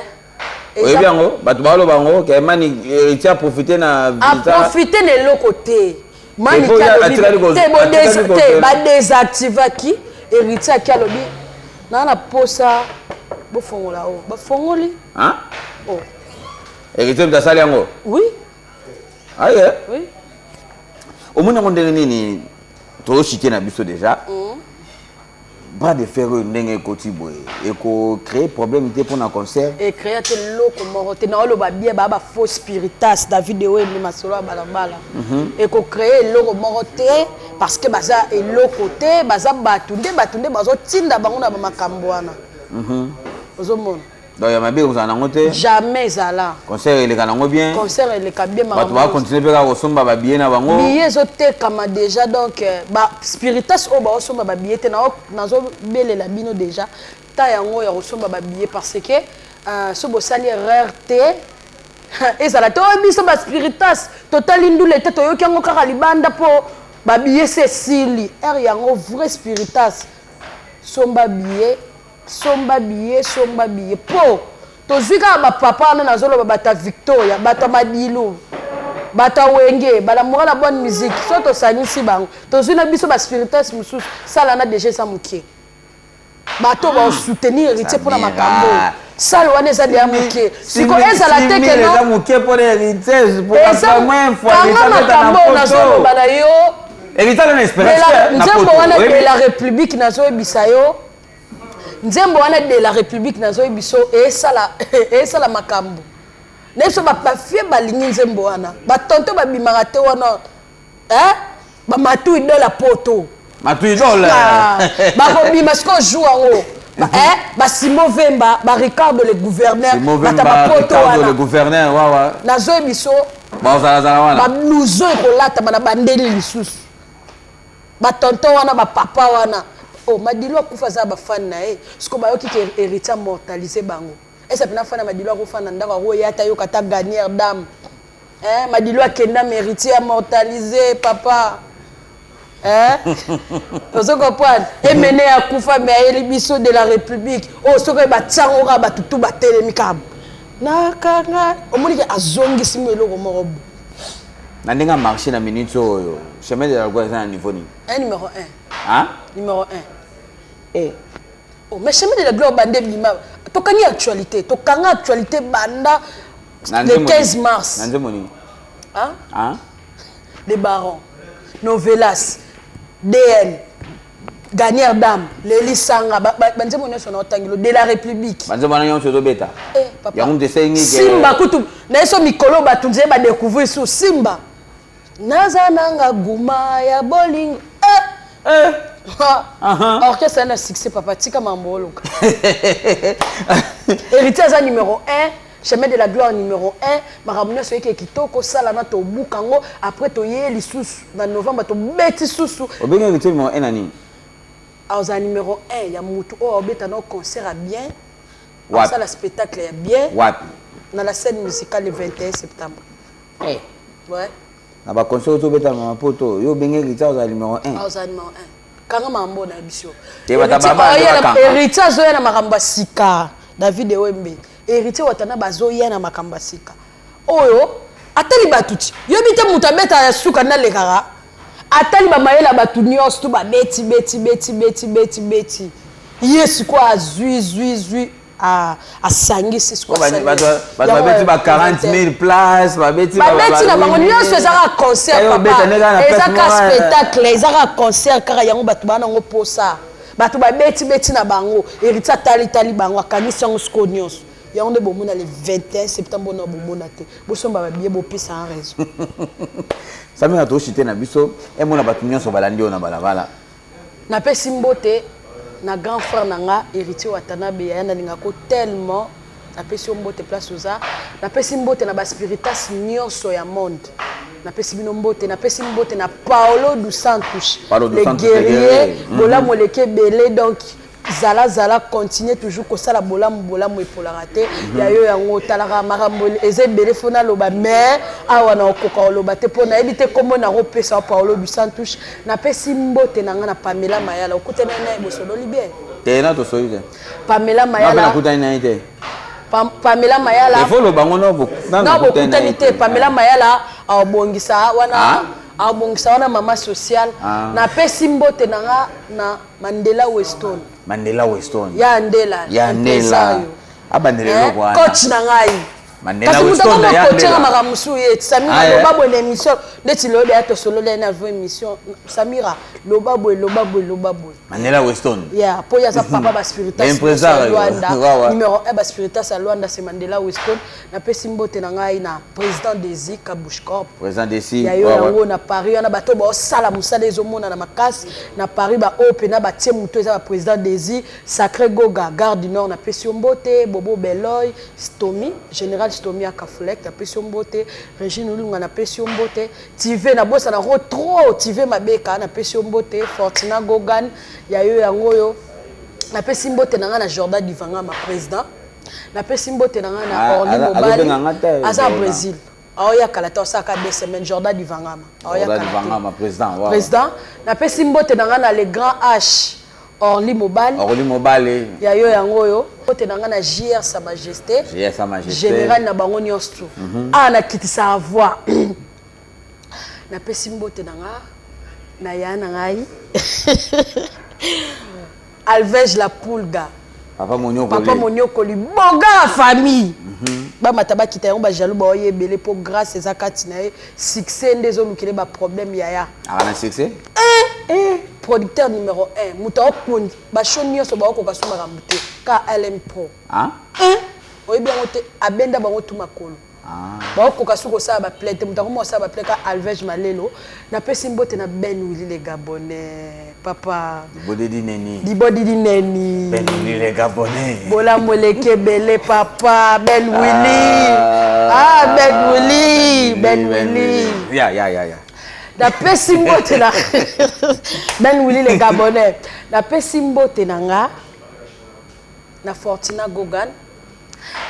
Oyebi yango, bato baloba yango ke mani Héritier aprofite na visa. Aprofite na eloko te. Po ye atikali te, badésactivaki Héritier, aki alobi naa na posa bofongola oyo bafongoli. Hein? Oh. Héritier moto asali yango? Oui. Aye. Oui. Omoni yango ndenge nini? Tozoshike na biso déjà. Bras de fer oyo ndenge ekoti boye ekocrée problème te mpona concert? Ecréa te eloko moko te. Naoloba bien, baa bafaux spiritas. David Ewembe, masolo ya balabala, ekocrée eloko moko te parce que baza eloko te. Baza bato nde, bato nde bazotinda bango na bamakambo wana, ozomona. Donc ya mabe kozala nango te? Jamais ezala. Concert eleka nango bien? Concert eleka bien. Bato bakontinue mpe kaka kosomba babillet na bango? Billet ezotekama déjà. Donc baspiritas oyo baosomba babillet te, nazobelela bino déjà ta yango ya kosomba babillet, parce que so bosali erreur te, ezala te oyo biso baspiritas totali ndule te, toyoki yango kaka libanda mpo babillet se esili. Ere yango, vrai spiritas, somba billet, somba billet, somba billet, mpo tozwi kaka bapapa wana. Nazoloba bato ya Victoria, bato ya Madilu, bato ya Wenge, balamoura na bonne musique. So tosangisi bango, tozwi na biso baspiritas mosusu, sala na deja eza moke. Bato baosoutenir Héritier mpona makambo oyo, sale wana eza deya moke. Siko ezala te ke eza moke mpona Héritier? Kanga makambo oyo nazoloba na yo. Héritier na espérance. Nzembo wana de la République, nazoyebisa yo, nzembo wana de la République, nazoyebi biso esala makambo na biso. Bafie balingi nzembo wana, batonto babimaka te wana, bamatu idole ya poto. Matu idole. Bakobima sikoyo jour yango, basimo Vemba, baricardo le gouverneur, bato bapoto wana. Le gouverneur wawa. Nazoyebi biso. Bazalazala wana. Bablouson ekolatama na bandeli lisusu. Batonton wana, bapapa wana, oh, Madilu akufa, aza bafani na ye. Siko bayoki ke Héritier mortalise bango, esa mpena fana Madilu akofanda ndako, akoya ata yoka ata ganière dame, hein? Madilu akenda, Héritier amortalise papa, hein? Ozo comprendre? Emene akufa, me ayeli biso de la République oyo soki batiango kaka, bato tu batelemi kaka nakanga. Omoniki azongisi mo eloko moko bo. Na ndenge ya marché na minute oyo, Chemin de la Gloire eza na niveau nini? Un numéro 1. Hein? Numéro 1. Eh. Oh, mais Chemin de la Gloire bande bima, tokangi actualité, tokanga actualité banda le 15 mars. Na nzembo nini? Hein? Hein? Les Barons, Novelas, DN, Ganière Dame, Leli Sanga, banzembo nyonso na otangilo de la République. Banzembo wana nyonso ezobeta. Eh, papa. Yango moto esengi. Simba kutu na ye so mikolo bato nzeye badécouvrir su Simba, naza nanga guma ya bolingo, eh! Eh. Orchestre na succès, papa, tika mambo oluka. Héritier aza numéro 1, Chemin de la Gloire numéro 1. Makambo nyonso eke kitoko. Osala na tobuka yango, après toye lisusu na novembre, tobeti susu. Obengi Héritier numéro 1 na nini? Aza numéro 1 ya mutu oyo aobeta na concert ya bien, asala spectacle ya bien. Wapi? Na la scène musicale le 21 septembre. Hey. Ouais. Na baconcert ozobeta na mapoto, yo obengi Héritier ozala numéro 1? Aza numéro 1. Kanga mambo na biso. Te, bato baba nde bakanga. Héritier azoya na makambo ya sika. David Ewembe, Héritier Watana bazoya na makambo ya sika oyo atali bato ti yobi te. Moto abetaka ya suka nalekaka, atali bamayele ya bato nyonso tu, babeti beti beti beti beti beti, ye sikoyo azwi zwi zwi, asangisi. Sikoyo bato babeti ba 40 000 place, babeti. Babeti na bango nyonso, eza kaka concert, papa, eza kaka spectacle, eza kaka concert kaka yango. Bato baa nango posa, bato babeti beti na bango. Héritier atalitali bango, akanisi yango sikoyo nyonso. Yango nde bomona le 21 septembre na bomona te. Bosomba babillet, bopesa en raison. Samira, toshite na biso, emona bato nyonso balandi oyo na balabala. Napesi mbote na grand frère na nga Héritier Watanabe, yaya nalingako tellement. Napesi yo mbote place oza. Napesi mbote na baspiritas nyonso ya monde, napesi bino mbote. Napesi mbote na Paolo dos Santos, le guerrier. Bolamu eleki ebele, donc zala zala, continue toujours kosala bolamu. Bolamu epolaka te ya yo. Yango otalaka makambo eza ebele, fo naloba, mais awa na okoka koloba te mpo nayebi te nkombo nakopesa wa. Paolo dos Santos, napesi mbote na nga na Pamela Mayala. Okutani na ye, bosololi bien? Te, na tosoli te. Pamela Mayala. Nakutani na ye te. Pamela Mayala. Ifo loba ngo. No, bokutani te. Pamela Mayala aobongisa wana, aobongisa wana mama sociale. Napesi mbote na nga na Mandela Weston. Mandela Weston. Ya Ndela. Ya Ndela, abandela eloko wana. Coach na ngai. Mandela Kasi moto Weston akoma ya kotyaka Ndela. makambo mosusu ye. Samira, Ah, eh. loba boye na émission ndeti loyebi ya tosolola ye na vo émission. Samira, loba boye, loba boye, loba boye. Mandela Weston. Yeah, mpo ye aza papa baspiritas Impresario. ya Lwanda. Ouais, ouais. Numéro 1 baspiritas ya Lwanda, c'est Mandela Weston. Napesi mbote na ngai na président Desi Kabushcorp. Président Desi. Ya yo Ouais, ouais. yango na Paris wana, bato baosala mosala ezomonana makasi na Paris, baoyo mpena batie moto eza baprésident Desi Sacré Goga, Gare du Nord, napesi yo mbote. Bobo Beloy Stomi, général Stomi Akafulek, napesi yo mbote. Régine Olunga, napesi yo mbote. Tive, nabosana ro trop, Tive Mabeka, napesi yo mbote. Fortina Gogan, ya yo yango oyo. Napesi mbote na ngai na Jordan Divangama, président. Napesi mbote na ngai na Ah, Orli Mobali. azobenga nga te, Aza Jordan. Brésil, aoyakala te, osalaka 2 semaines. Jordan Divangama Jordan Divangama, président. Ouais, ouais. Président. Napesi mbote na ngai na le grand H, Orli Mobali. Orli Mobali. Ya yo yango oyo. Mbote na ngai na JR Sa Majesté. JR Sa Majesté. Général na bango nyonso tu. Awa nakitisaka voix. Napesi mbote na nga na ya na ngai Alvege la Pulga. Papa Monyokoli. Papa Monyokoli boga ya famille. Bamata bakita yango, bajaloux baoye ebele mpo grâce eza kati na ye. Succès nde ezolukele baproblème, yaya. Aka na succès? Producteur numéro 1, moto aokondi bashow nyonso, baokoka so makambo te ka LM Pro. Ah? Oyebi yango te, abenda bango tu makolo. Ah. Baokoka soki kosala baplainte te, moto akoma kosala baplainte ka Alvege Malelo. Napesi mbote na Ben Willi le Gabonais, papa. Bodedi neni. Libodidi neni. Ben Willy le Gabonais. Bolamu eleki ebele, papa Ben Willi. Ah, Ben Willi, Ben Willi. Ya. Napesi mbote na Ben Willi le Gabonais. Napesi mbote na nga na Fortina Gogan,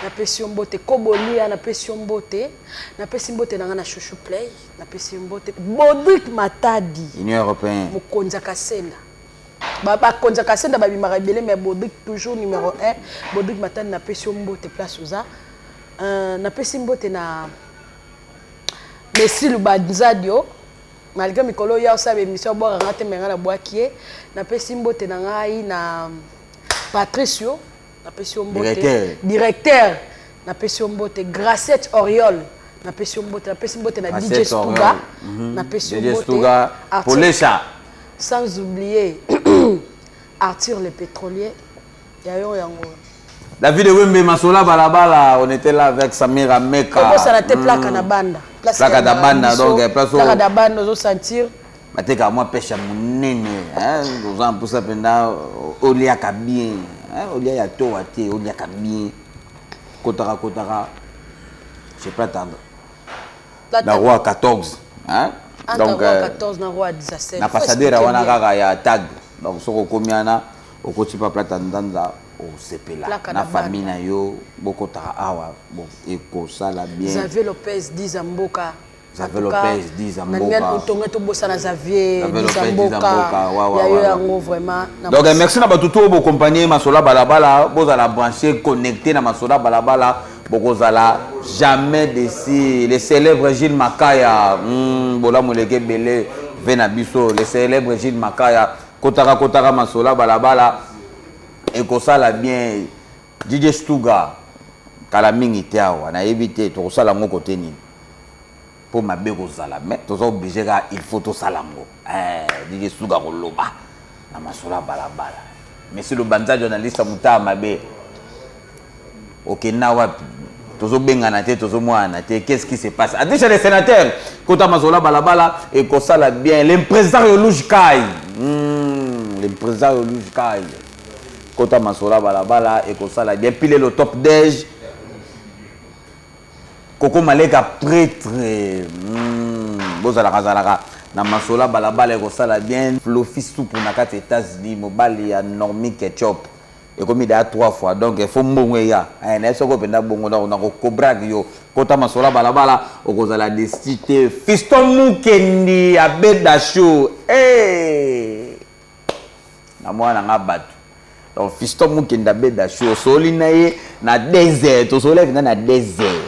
napesi yo mbote. Kobolia, napesi yo mbote. Napesi mbote na nga na Chouchou Play, napesi yo mbote. Bodrik Matadi. Union européenne. Mokonzi ya Kasenda. Bakonzi ya Kasenda babimaka ebele, mais Bodrik toujours numéro 1. Bodrik Matadi, napesi yo mbote place oza. Napesi mbote na Messi Lubanzadio, malgré mikolo oyo osala émission, abwakanga te, me ngai nabwaki ye. Napesi mbote na ngai na Patricio, napesi yo mbote. Directeur. Directeur, napesi yo mbote. Gracette Oriol, napesi yo mbote. Napesi mbote na DJ Gracette Stuga. Oriol. Napesi yo DJ mbote. Stuga. Polesha. Sans oublier Arthur le pétrolier, ya yo yango. David Wembe, Masola Balabala, on était là avec Samira Meka. Kobosana te Plaka na Banda. Place Plaka ya na Banda, biso, donc, place Plaka na Banda, ozosentir. Bateka mwa peshe ya monene, hein, oza mposa mpenza oliaka bien, hein, olia ya towa te, oliaka bien. Kotaka kotaka je peux attendre na roi 14, hein? Entre Donc roi 14 na roi 17. Na Faut Pasadera expliquer wana bien. kaka ya tag. Donc soki okomi wana, okoti pa Plata Ndanza, osepela Plaka na na famille Banda. na yo, bokotaka awa, bon, ekosala bien. Xavier Lopez 10 mboka. Xavier En tout cas, Lopez, 10 na mboka. ninga otonga tobosana Xavier Xavier 10 Lopez, 10 mboka. mboka. Wa, wa, Ya yo wa, wa. yango vraiment na Donc merci na bato to bokompagnie Masola Balabala. Bozala branché, connecté na Masola Balabala, bokozala jamais déçu. Le célèbre Gilles Makaya, bolamu eleki ebele ve na biso. Le célèbre Gilles Makaya, kotaka kotaka Masola Balabala, ekosala bien. DJ Stuga, kala mingi te awa, nayebi te tokosala yango kote nini mpo mabe kozala, mais toza obligé kaka, il faut tosala yango. DJ Suga koloba na Masolo ya Balabala. Monsieur Lobanza, journaliste ya motaa mabe, okenda wapi? Tozobengana te, tozomwana te. Qu'est-ce qui se passe? Adisha le sénateur, kota Masolo ya Balabala, ekosala bien. L'impresario Louge Kai, l'impresario Louge Kai, kota Masolo ya Balabala, ekosala bien. Pile le top dej Koko Maleka prêtre, bozalaka zalaka na Masola Balabala, ekosala bien. Flofi Supu na kati ya États-Unis, mobali ya Normi Ketchup, ekomi daya trois fois, donc il faut mbongo eya. Nayebi soki openda bongo, donc nakokobrake yo. Kota Masola Balabala, okozala déçu te. Fiston Mukendi abeda show. Hey! Na mwana nga bato, donc Fiston Mukende abeda show, osoli na ye na 2 heures, tosoli mpenza na 2 heures,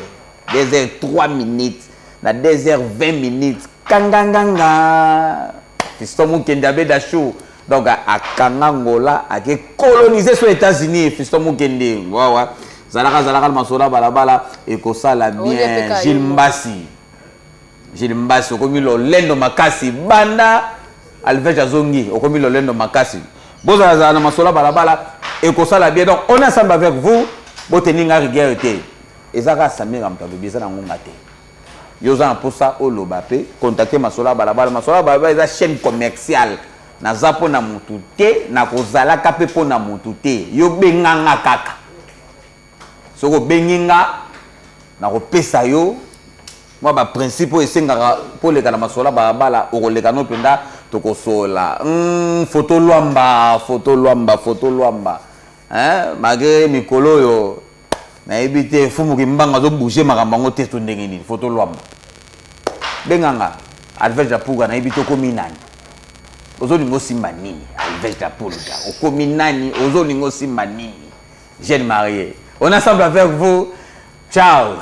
2 heures 3 minutes, na 2 heures 20 minutes kanganganga. Fiston Mukende abeda show, donc akanga Ngola, ake coloniser so États-Unis. Fiston Mukende, wawa. Zalaka zalaka na masolo ya balabala ekosala Olia bien. mpe kaka Gilles yo moko. Mbasi, Gilles Mbasi, okomi lolendo makasi banda Alvege azongi, okomi lolendo makasi. Bozalazala na masolo ya balabala ekosala bien. Donc on est ensemble avec vous. Boteni nga rigueur te, eza kaka Samira moto alobi, eza na ngonga te. Yo oza na mposa oloba mpe contacte masolo ya balabala. Masolo ya balabala eza chaîne commerciale, naza mpo na motu te, nakozalaka mpe mpo na motu te. Yo benganga kaka, soki obengi nga, nakopesa yo mwa baprincipe oyo esengaka mpo oleka na masolo ya balabala. Okoleka no mpenza, tokosola. Foto lwamba, foto lwamba, foto lwamba, hein? Malgré mikolo oyo nayebi te, fumuki mbanga azobouge makambo yango te to ndenge nini. Foto lwamba, benganga Alvege Apuga. Nayebi te okomi nani, ozolinga osimba nini. Alvege Apulga, okomi nani, ozolinga osimba nini? Jeune marié, on est ensemble avec vous. Ciao.